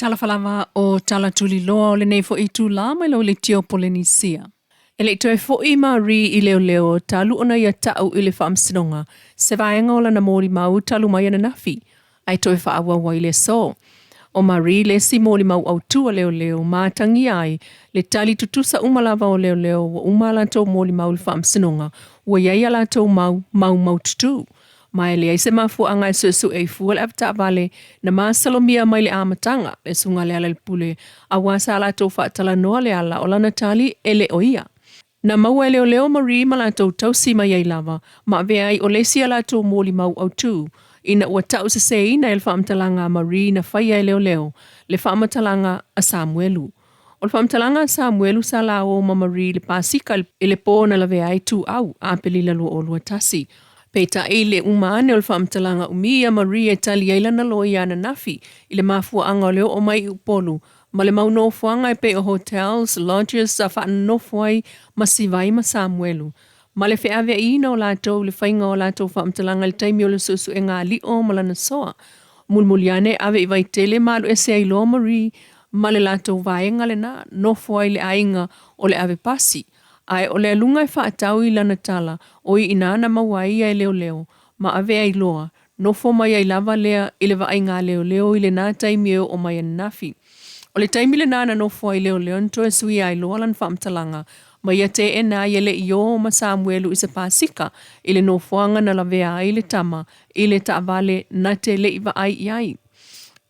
Talofa lava o tala tuliloa o lenei foi itulā mai lau leitio Polenisia. E le i toe foʻi Marie i leoleo talu ona ia taʻu i le faamasinoga se vaega o lana molimau talu mai ananafi, ae toe faaauau ai i le aso. ʻO Marie le isi molimau autū a leoleo ma atagia ai le tali tutusa uma lava o leoleo ua uma a latou molimau i le faamasinoga ua i ai a latou mau mau maututū. Ma e leai se mafuaaga e suesue ai fua le avetaavale na masalomia mai le amataga, le Susuga Lealailepule, auā sa latou faatalanoa le ala o lana tali e le o ia. Na maua e leoleo Marie ma latou tausi mai ai lava, ma avea ai o le isi a latou molimau autū, ina ua tausesēina e le faamatalaga a Marie na faia e leoleo le faamatalaga a Samuelu. O le faamatalaga a Samuelu sa laō ma Marie i le Pasika i le pō na lavea ai Tuuau, Aperila 2021. Peitai, i le uma ane o le faamatalaga umi ia Marie e tali ai lana loia ananafi i le mafuaaga o le oo mai i Upolu ma le mau nofoaga e pei o hotels, lodges sa faanonofo ai ma Sivai ma Samuelu, ma le feaveaiina o latou i le faiga o a latou faamatalaga i le taimi o le suesuega aliʻo ma lana soa. Mulimuli ane, ave i Vaitele ma alu ese ai loa Marie ma le latou vaega lena, nofo ai i le aiga o le ave pasi. Ae o le aluga e faatau i lana tala, o i inā na maua ai ia e leoleo, ma avea ai loa, nofo mai ai lava lea i le vaaiga a leoleo i lenā taimi e oo mai ananafi. O le taimi lenā na nofo ai leoleo na toe suia ai loa lana faamatalaga, ma ia teena ai e le i ō ma Samuelu i se pasika i le nofoaga na lavea ai le tama i le taavale na te le i vaai i ai.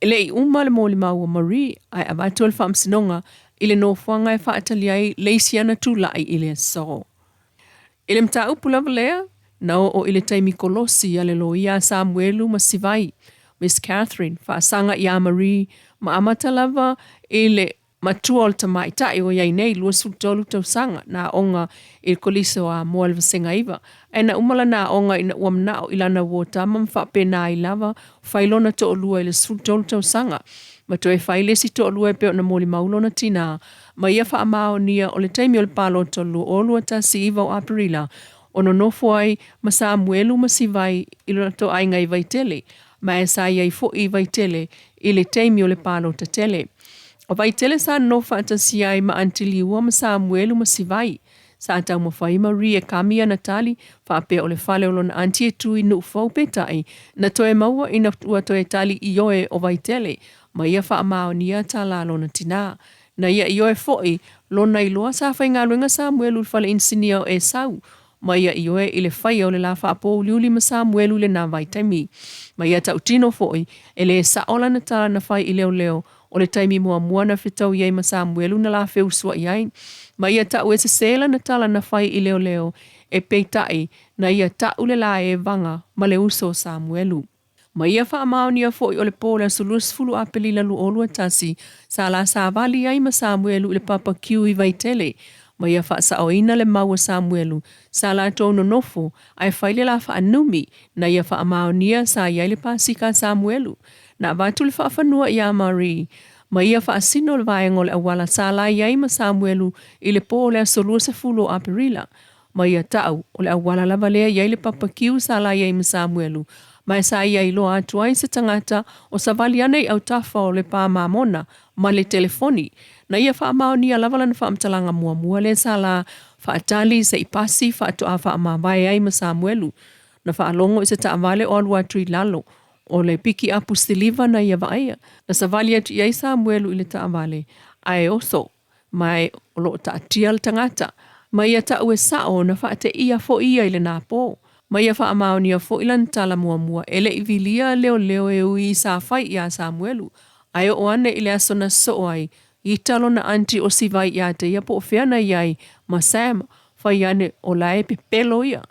E le i uma le molimau a Marie, ae avatu e le Faamasinoga i le nofoaga e faatali ai le isi ana tulai i le aso. I le mataupu lava lea, na oo i le taimi kolosi a le loia a Samuelu ma Sivai, Miss Catherine, faasaga iā Marie ma amata lava i le Matua o le tamaitai o i ai nei 23 tausaga na aoga i le Kolisi o Amoa i le Vasega 9, ae na uma lana aoga ina ua manao i lana uo tama ma faapena ai lava fai lona toalua i le 13 tausaga ma toe fai le isi toalua e pei ona molimau lona tinā ma ia faamaonia o le taimi o le palota o le 2019 o Aperila o nonofo ai ma Samuelu ma Sivai i lo latou aiga i Vaitele ma e sa i ai foi i Vaitele i le taimi o le palota tele. O Vaitele sa nonofo faatasi ai ma Aunty Liua ma Samuelu ma Sivai. Sa taumafai Marie e kami ana tali, faapea o le fale o lona aunty e tu i Nuufou peitai, na toe maua ina ua toe tali ioe o Vaitele ma ia faamaonia tala lona tinā. Na ia ioe foi lona iloa sa faigaluega Samuelu i le fale inisinia o Esau ma ia ioe i le faia o le la faapouliuli ma Samuelu i lenā vaitaimi. Ma ia tautino foi, e lē saʻo lana tala na fai i leoleo, o le taimi muamua na fetaui ai ma Samuelu na la feusuaʻi ai. Ma ia taʻu e sesē lana tala na fai i leoleo, e peitai, na ia taʻu le la evaga ma le uso o Samuelu. Ma ia faamaonia foi o le pō o le aso 20 Aperila 2021, sa la savali ai ma Samuelu i le papa kiu i Vaitele. Ma ia faasaoina le mau a Samuelu, sa latou nonofo ae fai le la faanumi, na ia faamaonia sa i ai le pasika a Samuelu. Na avatu le faafanua iā Marie, ma ia faasino le vaega o le auala sa la i ai ma Samuelu i le pō o le aso 20 o Aperila. Ma ia taʻu, o le auala lava lea i ai le papa kiu sa la i ai ma Samuelu, ma e sa ia iloa atu ai se tagata o savali ana i autafa o le pā mamona ma le telefoni. Na ia faamaonia lava lana faamatalaga muamua lea sa la faatali se i pasi faatoa faamavae ai ma Samuelu. Na faalogo i se taavale o alu atu i lalo o le pikiapu siliva na ia vaaia. Na savali atu i ai Samuelu i le taavale, ae oso ma e o lo o taatia le tagata, ma ia taʻu e saʻo na faateia foi ia i lenā pō, ma ia faamaonia foi lana tala muamua e le i vilia leoleo e ui i sa fai iā Samuelu, ae oo ane i le aso na sosoo ai, ita lona aunty o Sivai iā te ia po o fea na i ai ma Sam, fai ane o la e pepelo ia.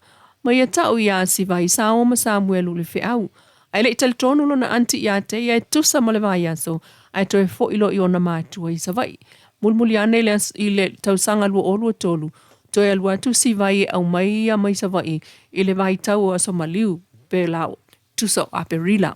Ma ia taʻu iā Sivai sa o ma Samuelu i le feʻau, Ae le i talitonu lona aunty iā te ia e tusa ma le vaiaso ae toe foʻi loa i ona matua i Savaii. Mulimuli ane i le i le tausaga 2023, toe alu atu Sivai e aumai ia mai Savaii i le vaitau o Aso Maliu pe la tusa o Aperila.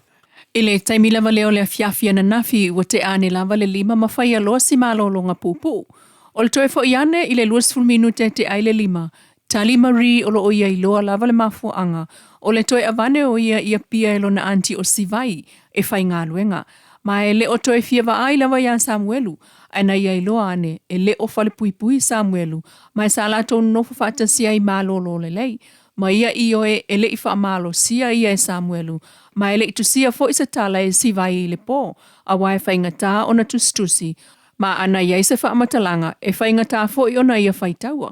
I le taimi lava lea o le afiafi ananafi ua tea ane lava le lima ma faia loa si malologa puupuu. O le toe foʻi ane i le 20 minute tea ai le lima, Tali Marie o lo o ia iloa lava le mafuaaga o le toe avane o ia i Apia e lona aunty o Sivai e faigaluega. Ma e le o toe fia vaai lava iā Samuelu, ae na ia iloa ane e le o falepuipui Samuelu, ma e sa latou nonofo faatasi ai malolo lelei. Ma ia ioe e le i faamalosia ia e Samuelu, ma e le i tusia foi se tala e Sivai i le po, auā e faigata ona tusitusi, ma ana i ai se faamatalaga, e faigata foi ona ia faitaua.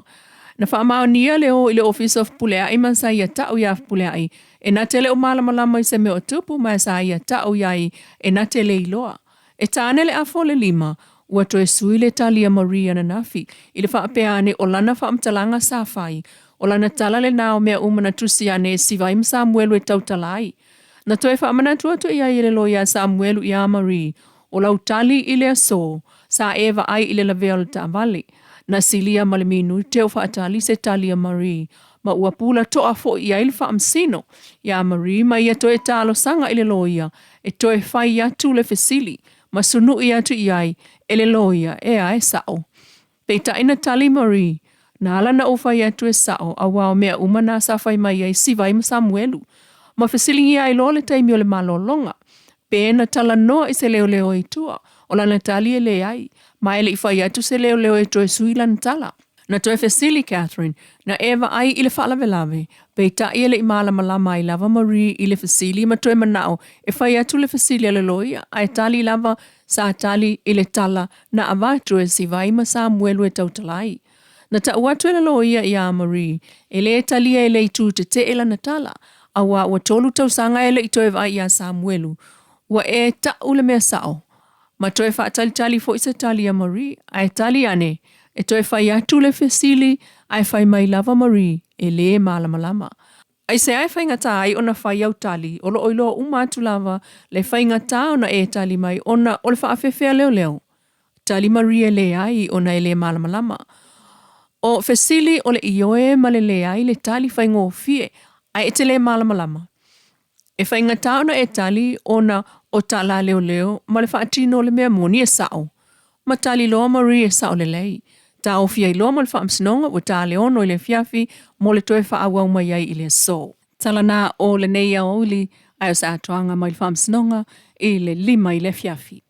Na faamaonia le o i le ofisa o Fepuleai ma sa ia ta'u iā Fepuleai e na te le o malamalama i se mea o tupu ma sa ia ta'u i ai e na te le iloa. E ta ane le afa o le lima, ua toe sui le tali a Marie ananafi i le faapea ane o lana faamatalaga sa fai, o lana tala lenā o mea uma na tusi ane e Sivai ma Samuelu e tautala ai. Na toe faamanatu atu i ai e le loia a Samuelu iā Marie, O lau tali i le asō, sa e vaai i le lavea o le taavale. Na silia ma le minute o faatali se tali a Marie, ma ua pula toa foi i ai le faamasino iā Marie ma ia toe talosaga i le loia e toe fai atu le fesili ma sunuʻi atu i ai e le loia, ʻEā, e saʻo. Peitai na tali Marie, Na ala na ou fai atu e saʻo, auā o mea uma nā sa fai mai ai Sivai ma Samuelu. Ma fesiligia ai loa le taimi o le malologa. Pe na talanoa i se leoleo i tua, o lana tali e leai, ma e le i fai atu se leoleo e toe sui lana tala. Na toe fesili Catherine, Na e vaai i le faalavelave? Peitai e le i malamalama ai lava Marie i le fesili ma toe manaʻo e fai atu le fesili a le loia, ae tali lava sa tali i le tala na avatu e Sivai ma Samuelu e tautala ai. Na taʻu atu e le loia iā Marie, e le talia e le itu tetee lana tala, auā ua tolu tausaga e le i toe vaai iā Samuelu. Ua e taʻu le mea saʻo. Ma toe faatalitali foi se tali a Marie, ae tali ane, e toe fai atu le fesili, ae fai mai lava Marie, e lē malamalama. Aisea e faigata ai ona fai au tali, o lo o iloa uma atu lava le faigata ona e tali mai ona o le faafefea leoleo? Tali Marie e leai ona e le malamalama. O fesili o le ioe ma le leai le tali faigofie, ae e te le malamalama. E faigata ona e tali ona o tala a leoleo ma le faatino o le mea moni e saʻo. Ma tali loa Marie e saʻo lelei. Taofi ai loa ma le faamasinoga ua ta le ono i le afiafi mo le toe faaauau mai ai i le aso. Tala na o lenei aoauli ae o se atoaga mai le faamasinoga i le lima i le afiafi.